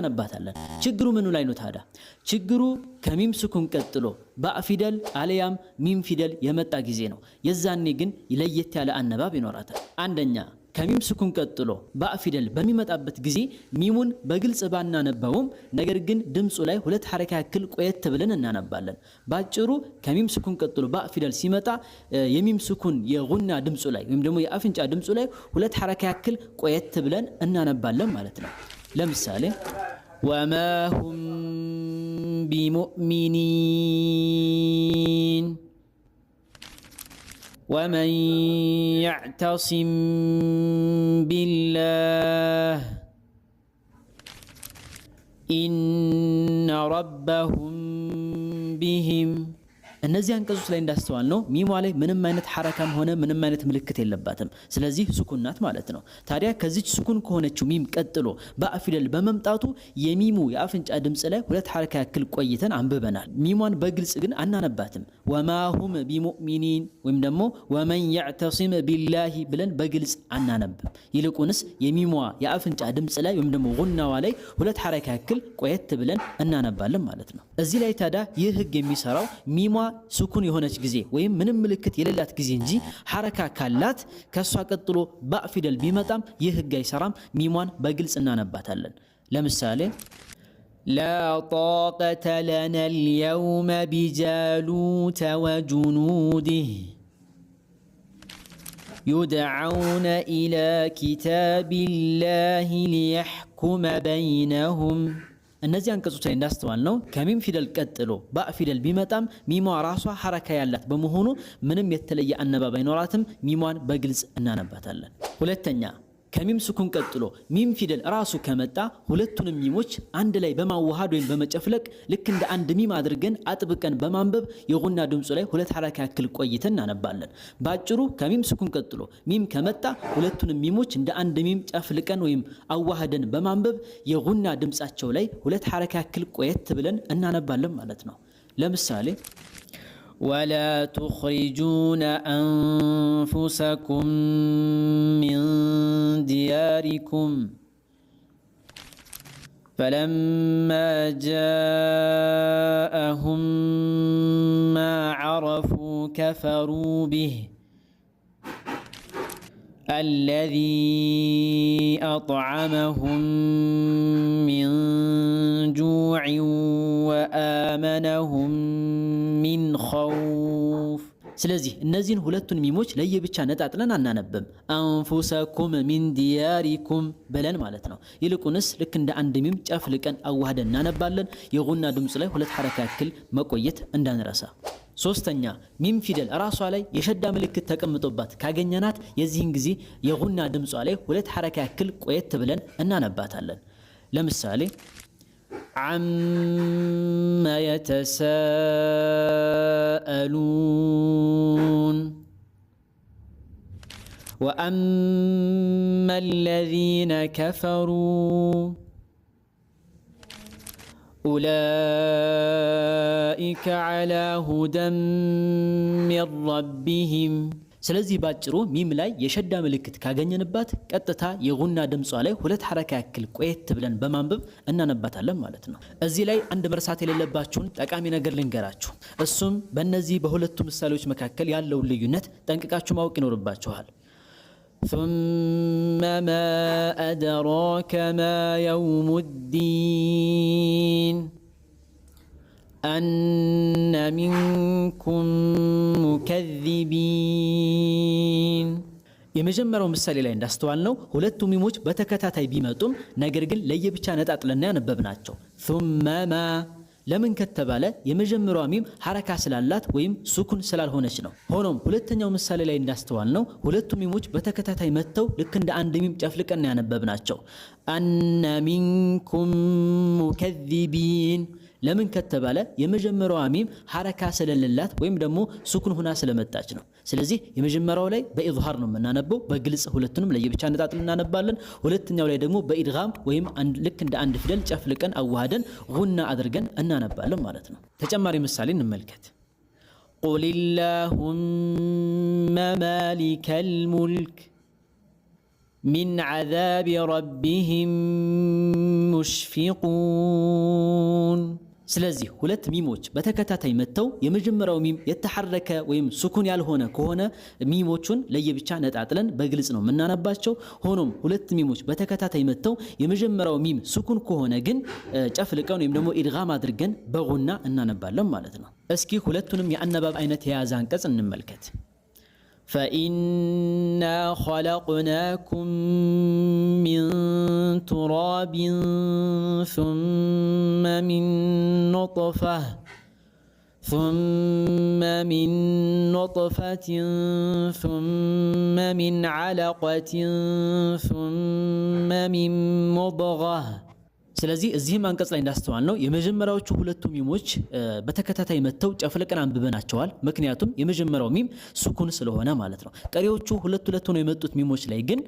እናነባታለን። ችግሩ ምኑ ላይ ነው ታዲያ? ችግሩ ከሚም ስኩን ቀጥሎ ባእ ፊደል አለያም ሚም ፊደል የመጣ ጊዜ ነው። የዛኔ ግን ለየት ያለ አነባብ ይኖራታል። አንደኛ፣ ከሚም ስኩን ቀጥሎ ባእ ፊደል በሚመጣበት ጊዜ ሚሙን በግልጽ ባናነባውም ነገር ግን ድምፁ ላይ ሁለት ሐረካ ያክል ቆየት ብለን እናነባለን። ባጭሩ ከሚም ስኩን ቀጥሎ ባእ ፊደል ሲመጣ የሚም ስኩን የጉና ድምፁ ላይ ወይም ደግሞ የአፍንጫ ድምፁ ላይ ሁለት ሐረካ ያክል ቆየት ብለን እናነባለን ማለት ነው። ለምሳሌ وما هم بمؤمنين፣ ومن يعتصم بالله፣ إن ربهم بهم። እነዚህ አንቀጾች ላይ እንዳስተዋልነው ሚሟ ላይ ምንም አይነት ሐረካም ሆነ ምንም አይነት ምልክት የለባትም። ስለዚህ ሱኩን ናት ማለት ነው። ታዲያ ከዚች ሱኩን ከሆነችው ሚም ቀጥሎ ባእ ፊደል በመምጣቱ የሚሙ የአፍንጫ ድምፅ ላይ ሁለት ሐረካ ያክል ቆይተን አንብበናል። ሚሟን በግልጽ ግን አናነባትም። وما هم بمؤمنين ወይም ደግሞ ومن يعتصم بالله ብለን በግልጽ አናነብም። ይልቁንስ የሚሟ የአፍንጫ ድምፅ ላይ ወይም ደግሞ ጉናዋ ላይ ሁለት ሐረካ ያክል ቆየት ብለን እናነባለን ማለት ነው። እዚህ ላይ ታዲያ ይህ ህግ የሚሰራው ሚሟ ሱኩን የሆነች ጊዜ ወይም ምንም ምልክት የሌላት ጊዜ እንጂ ሐረካ ካላት ከሷ ቀጥሎ ባእ ፊደል ቢመጣም ይህ ህግ አይሰራም። ሚሟን በግልጽ እናነባታለን። ለምሳሌ لا طاقة لنا اليوم بجالوت وجنوده يدعون إلى كتاب الله ليحكم بينهم። እነዚህ አንቀጾች ላይ እንዳስተዋልነው ከሚም ፊደል ቀጥሎ ባእ ፊደል ቢመጣም ሚሟ ራሷ ሐረካ ያላት በመሆኑ ምንም የተለየ አነባብ አይኖራትም። ሚሟን በግልጽ እናነባታለን። ሁለተኛ፣ ከሚም ስኩን ቀጥሎ ሚም ፊደል ራሱ ከመጣ ሁለቱንም ሚሞች አንድ ላይ በማዋሃድ ወይም በመጨፍለቅ ልክ እንደ አንድ ሚም አድርገን አጥብቀን በማንበብ የጉና ድምፁ ላይ ሁለት ሐረካ ያክል ቆይተን እናነባለን። ባጭሩ ከሚም ስኩን ቀጥሎ ሚም ከመጣ ሁለቱንም ሚሞች እንደ አንድ ሚም ጨፍልቀን ወይም አዋህደን በማንበብ የጉና ድምፃቸው ላይ ሁለት ሐረካ ያክል ቆየት ብለን እናነባለን ማለት ነው። ለምሳሌ ولا تخرجون أنفسكم من دياركم فلما جاءهم ما عرفوا كفروا به الذي أطعمهم من جوع وآمنهم من خوف። ስለዚህ እነዚህን ሁለቱን ሚሞች ለየብቻ ነጣጥለን አናነብም። أنفسكم من دياركم ብለን ማለት ነው። ይልቁንስ ልክ እንደ አንድ ሚም ጨፍልቀን አዋህደን እናነባለን። የጉና ድምፅ ላይ ሁለት ሐረካ ያክል መቆየት እንዳንረሳ። ሶስተኛ፣ ሚም ፊደል ራሷ ላይ የሸዳ ምልክት ተቀምጦባት ካገኘናት የዚህን ጊዜ የጉና ድምጿ ላይ ሁለት ሐረካ ያክል ቆየት ብለን እናነባታለን። ለምሳሌ عم يتساءلون፣ وأما الذين كفروا أولئك على هدى من ربهم። ስለዚህ ባጭሩ ሚም ላይ የሸዳ ምልክት ካገኘንባት ቀጥታ የጉና ድምጿ ላይ ሁለት ሐረካ ያክል ቆየት ብለን በማንበብ እናነባታለን ማለት ነው። እዚህ ላይ አንድ መርሳት የሌለባችሁን ጠቃሚ ነገር ልንገራችሁ። እሱም በእነዚህ በሁለቱ ምሳሌዎች መካከል ያለውን ልዩነት ጠንቅቃችሁ ማወቅ ይኖርባችኋል። ثم ما أدراك ما يوم الدين، أن منكم مكذبين። የመጀመሪያው ምሳሌ ላይ እንዳስተዋልነው ሁለቱ ሚሞች በተከታታይ ቢመጡም ነገር ግን ለየብቻ ነጣጥለን ያነበብናቸው። ثم ما ለምን ከተባለ የመጀመሪያዋ ሚም ሐረካ ስላላት ወይም ሱኩን ስላልሆነች ነው። ሆኖም ሁለተኛው ምሳሌ ላይ እንዳስተዋልነው ሁለቱ ሚሞች በተከታታይ መጥተው ልክ እንደ አንድ ሚም ጨፍልቀን ያነበብናቸው። أن منكم مكذبين ለምን ከተባለ የመጀመሪያዋ ሚም ሐረካ ስለሌላት ወይም ደግሞ ሱኩን ሁና ስለመጣች ነው። ስለዚህ የመጀመሪያው ላይ በኢዝሃር ነው የምናነበው፣ በግልጽ ሁለቱንም ለየብቻ ነጣጥለን እናነባለን። ሁለተኛው ላይ ደግሞ በኢድጋም ወይም ልክ እንደ አንድ ፊደል ጨፍልቀን አዋህደን ጉና አድርገን እናነባለን ማለት ነው። ተጨማሪ ምሳሌ እንመልከት። قل اللهم مالك الملك من عذاب ربهم مشفقون። ስለዚህ ሁለት ሚሞች በተከታታይ መጥተው የመጀመሪያው ሚም የተሐረከ ወይም ሱኩን ያልሆነ ከሆነ ሚሞቹን ለየብቻ ነጣጥለን በግልጽ ነው የምናነባቸው። ሆኖም ሁለት ሚሞች በተከታታይ መጥተው የመጀመሪያው ሚም ሱኩን ከሆነ ግን ጨፍልቀን ወይም ደግሞ ኢድጋም አድርገን በጉና እናነባለን ማለት ነው። እስኪ ሁለቱንም የአነባብ አይነት የያዘ አንቀጽ እንመልከት። فإنا خلقناكم من تراب ثم من نطفة ثم من نطفة ثم من علقة ثم من مضغة። ስለዚህ እዚህም አንቀጽ ላይ እንዳስተዋልነው የመጀመሪያዎቹ ሁለቱ ሚሞች በተከታታይ መጥተው ጨፍልቀን አንብበናቸዋል። ምክንያቱም የመጀመሪያው ሚም ሱኩን ስለሆነ ማለት ነው። ቀሪዎቹ ሁለት ሁለት ሆነው የመጡት ሚሞች ላይ ግን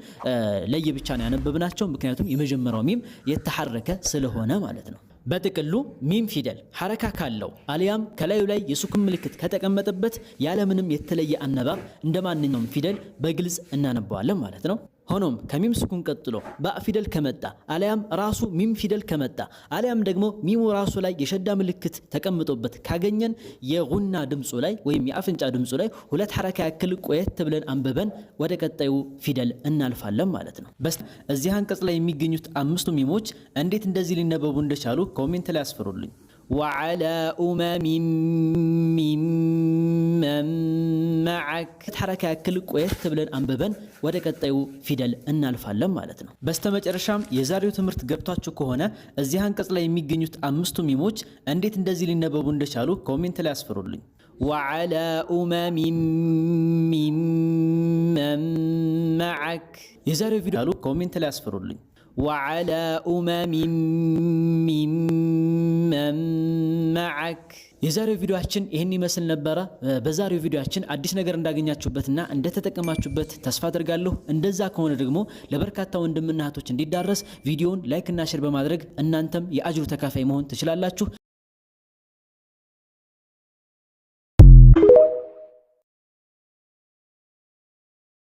ለየብቻ ነው ያነበብናቸው፣ ምክንያቱም የመጀመሪያው ሚም የተሐረከ ስለሆነ ማለት ነው። በጥቅሉ ሚም ፊደል ሐረካ ካለው አሊያም ከላዩ ላይ የሱኩን ምልክት ከተቀመጠበት ያለምንም የተለየ አነባብ እንደ ማንኛውም ፊደል በግልጽ እናነባዋለን ማለት ነው። ሆኖም ከሚም ስኩን ቀጥሎ ባእ ፊደል ከመጣ አሊያም ራሱ ሚም ፊደል ከመጣ አሊያም ደግሞ ሚሙ ራሱ ላይ የሸዳ ምልክት ተቀምጦበት ካገኘን የጉና ድምፁ ላይ ወይም የአፍንጫ ድምፁ ላይ ሁለት ሐረካ ያክል ቆየት ብለን አንብበን ወደ ቀጣዩ ፊደል እናልፋለን ማለት ነው። በስ እዚህ አንቀጽ ላይ የሚገኙት አምስቱ ሚሞች እንዴት እንደዚህ ሊነበቡ እንደቻሉ comment ላይ አስፍሩልኝ። وعلى أمم ممن معك ሐረካ ያክል ቆየት ብለን አንብበን ወደ ቀጣዩ ፊደል እናልፋለን ማለት ነው። በስተመጨረሻም የዛሬው ትምህርት ገብቷችሁ ከሆነ እዚህ አንቀጽ ላይ የሚገኙት አምስቱ ሚሞች እንዴት እንደዚህ ሊነበቡ እንደቻሉ comment ላይ አስፍሩልኝ። وعلى أمم ممن معك የዛሬው ቪዲዮ comment ላይ አስፍሩልኝ። وعلى أمم ممن معك የዛሬው ቪዲዮአችን ይህን ይመስል ነበረ። በዛሬው ቪዲዮአችን አዲስ ነገር እንዳገኛችሁበትና እንደተጠቀማችሁበት ተስፋ አድርጋለሁ። እንደዛ ከሆነ ደግሞ ለበርካታ ወንድምና እህቶች እንዲዳረስ ቪዲዮውን like ና share በማድረግ እናንተም የአጅሩ ተካፋይ መሆን ትችላላችሁ።